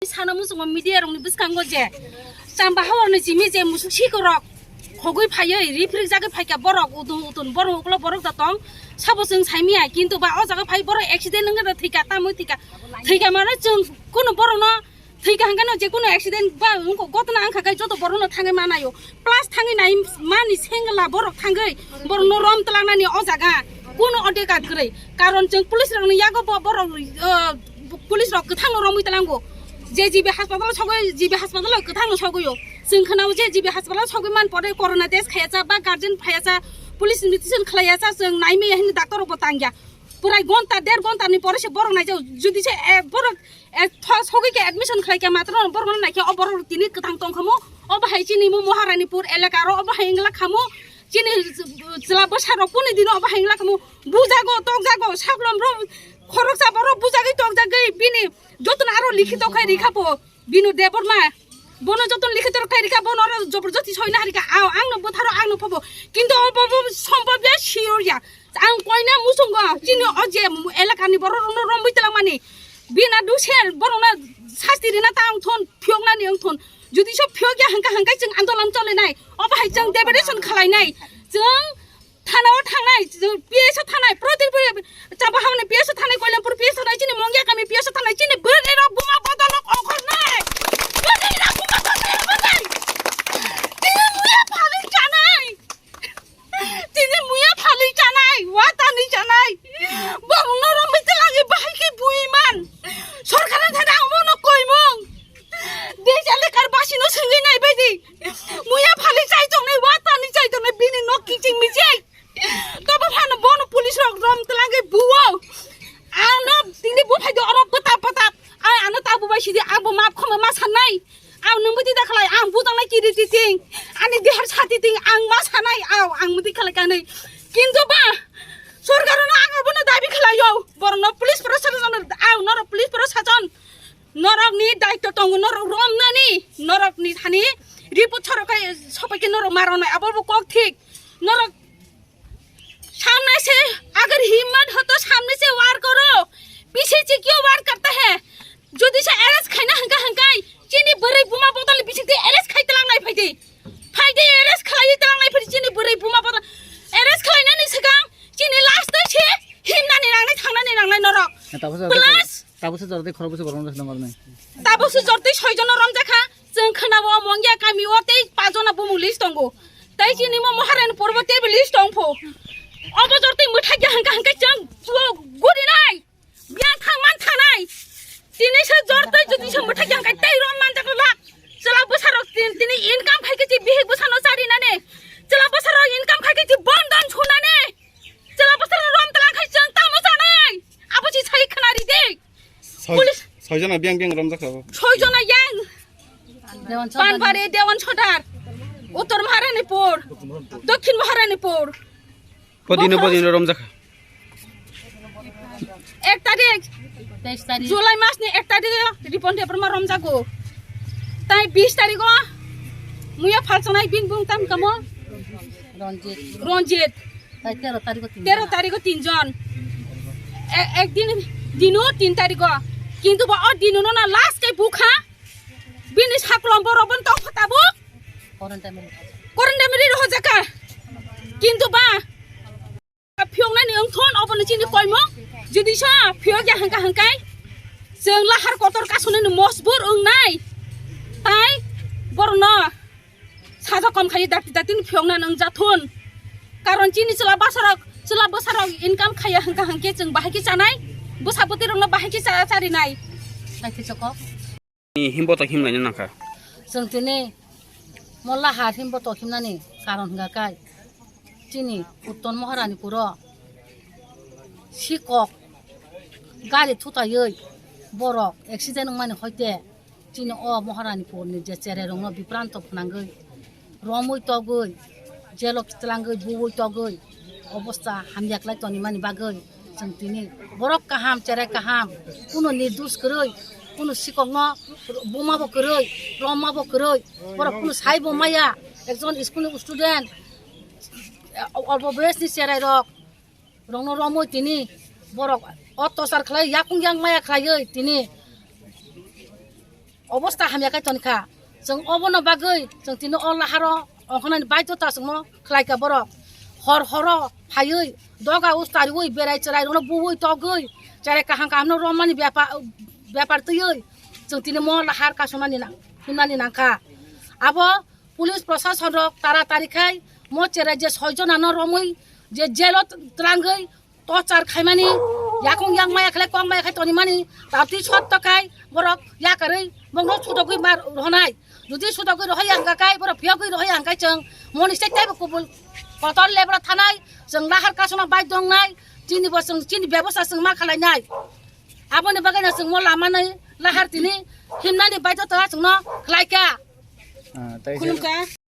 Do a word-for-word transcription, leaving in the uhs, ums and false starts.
Sana muchungo media rokni bwskango je chamba hawarni simi je musuk sikorok khogwi phaiwi riphrikjagwi phaikha borok, utun utun borok, uklo borok da tong, sabo chwng saimaya, kintu ba o jaga phai borok accident wngwi thwikha, tamwi thwikha, thwikha mano chwng kunu borokno thwikha hwnkhe no je kunu accident ba wngkha, gotna wngkha khe joto borokno thangwi manaio, plus thangwi nai mani sengla borok thangwi borokno rom twlangnani o jaga kunu odekar kwrwi, karon chwng police rokni yago bo borok, uh, police rok kwthangno romwi tlango. Je G B hospital sogwi, G B hospital kwthangno sogwio. Chwng khwnao je G B hospital sogwi man pore corona test khayasa ba guardian phayasa, police invitation khwlayasa, chwng naimaya hwnwi doctor rokbo tangya. Purai gonta, der gonta ni pore se borok naijao. Jodi se, eh, borok, eh, tho-, sogwi khe admission khlai khe matro borok no naikhe o borok tini kwthang tong khamu. O bahai chini mo Maharanipur elaka ro, o bahai wngla khamu. Chini chwla bwsa rok kuni dino o bahai wngla khamu. Bujago, tokjago, saklom ro, khoroksa borok bujagwi tokjagwi bini jotono aro likhito khai rikha po. Binu Debbarma, bono jotono likhito khai rikha, bono aro joborjosti soina harikha, ao, angno bwtharo, angno phobo. Kintu o bo, bo sombobya, sirorya. Ang koina muchungo, chini o je elakani borok rokno romwi twlangmani. Bina dusel, borokno sasti rina ta wngthon, phiyoknani wngthon. Jodi so phiyokya hwnkha hwnkhe chwng andolan cholinai. Obo hai chwng degradation khwlainai. Chwng Thana o thangnai, P S o thangnai, Prodip, Chamba Hamni P S o thangnai, Koilampur P S o thangnai, chini Mongia kami P S o thangnai, chini bwrwi rok buma bodol rok ongkhornai. Bwrwi rok buma bodol rok ongkhornai. Chini muya phalwi chanai. Chini muya phalwi chanai, watani chanai. Borokno romwi twlangwi bahai khe bui man. Sorkar ni thani ang bono koimung. Dejale kar basino swngwi nai baidi. Muya phalwi chai tongnai, watani chai tongnai, bini nok kiching mijai. Tobo phano bono police rok rom twlangwi buo. Ano tini buphai do oro bwtap bwtap. Ai ano ta bubai sidi ang bo map khama ma sanai. Ang nung bidi da khlai ang bujang nai kiri titing. Ani dehar sa titing ang ma sanai au ang mudi khlai kanai. Kintu ba sorkar no ang abono dabi khlaio. Borno police proshashan au norok police proshashan. Norok ni daityo tongo, norok romnani, norok ni thani report chorok kai sopai khe norok maronai, abo bo kok thik. Norok samne se agar himmat ho to samne se war koro, piche se kyun war karta hai? Jodi se arrest khaina hwnkha hwnkhe chini bwrwi buma bodol bisik de arrest khai tlangnai phaidi. Phaidi arrest khlai tlangnai phaidi chini bwrwi buma bodol arrest khlainani swkang chini last se himnani nangnai thangnani nangnai norok. Plus Tabukse jortwi khorokbwse borok wngkha nang nai. Tabukse jortwi soi jono romjakha. Chwng khwnao Mongia kami o tei pajona bumung list tongo. Tei chini mo Maharanipur bo teibo list tongpho. Obo jortwi mwthai ya hwnkha hwnkhe chwng chuo gurinai. Biyang thang man thanai. Tini se jortwi jodi se mwthai ya hwnkhe tei rom manjak lak. Chwla bwsarok tin-, tini income khai khe chi bihik bwsano charinani. Chwla bwsarok income khai khe chi bondon sunani. Chwla bwsarok rom tlang khai chwng tamo chanai. Abo chi sai khna ri de. Soi-, Police. Soi jona biyang biyang romjak sabo. Soi jona yang. Dewan Sodar. Panbari, Dewan Sodar, Uttor Maharanipur, Dokhin Maharanipur. Podino, Bokhorok. Podino romjak. Ek tarik. Teis tarik. July mas ni ek tarik Ripon Debbarma romjago. Tai bis tarik o muya phalsanai bin bung tam kamo? Ranjit. Ranjit. Tai tero tariko tin tero jon. Tariko tin jon. E-, ek din, dino tin tariko. Kintu ba o dino no na last kai bukha. Bini saklom borok bon tong phata bu. Quarantine. Quarantine ri roho jaka. Kintu ba phiyoknani wngthon obono chini koimo. Jodi sa phiyok ya hangka hangkai. Chwng lahar kotor kasonani mosbur wngnai. Tai borno saja kom khai dakti dakti ni phiyokna nang jathun. Karon chini chwla bwsarok, chwla bwsarok income khaya hangka hangke chwng bahai khe chanai. Bwsa bwtwi rokno bahai khe cha-, charinai. Hai khe chokok. Himbo to himlaina nangkha. Chwng tini molla har himbo to himnani karon hwnkha kai. Chini Uttor Maharani puro sikok gari thutaiwi borok accident wngmani hoite. Chini o Maharanipurni je chererokno bipranto phwnangwi, romwi togwi, jelo kitlangwi, buwi togwi, obosta hamya khlai tonimani bagwi chwng tini borok kaham, cherai kaham, kunu nirdosh kwrwi, kunu sikokno bumabo kwrwi, romabo kwrwi, borok kunu saibo maya, ekjon school ni student, o-, olpo boyosni cherairok, rokno romwi tini borok ottachar khlai, yakung yang maya khlaiwi tini obosta hamya khe toni kha. Chwng obono bagwi chwng tini o laharo ongkhornani baidhota chwngno khlai kha borok. Hor horo phaiwi doga ustariwi berai cherai rokno buwi togwi cherai kaham kahamno romani bepar, bepar twiwi chwng tini mo lahar kasumani nang, himnani nangkha. Abo police prosason rok tara tari khai mo cherai je soi jona no romwi je jail o twlangwi torture khaimani, yakung yang maya khlai kong maya khai tonimani, tabti sotto khai borok yakarwi bongno sudogwi mar rohonai. Jodi sudogwi rohoi ang kai borok phiyogwi rohoi ang kai chwng moni state taibo kubul kotor lebra thanai, chwng lahar kasuna bai dongnai, chini bo chwng chini bebosta chwng ma khalainai. Aboni bagwi no chwng mo lamani lahar tini himnani baidhota chwngno khlaikha. Ah, tei se- Khulumkha.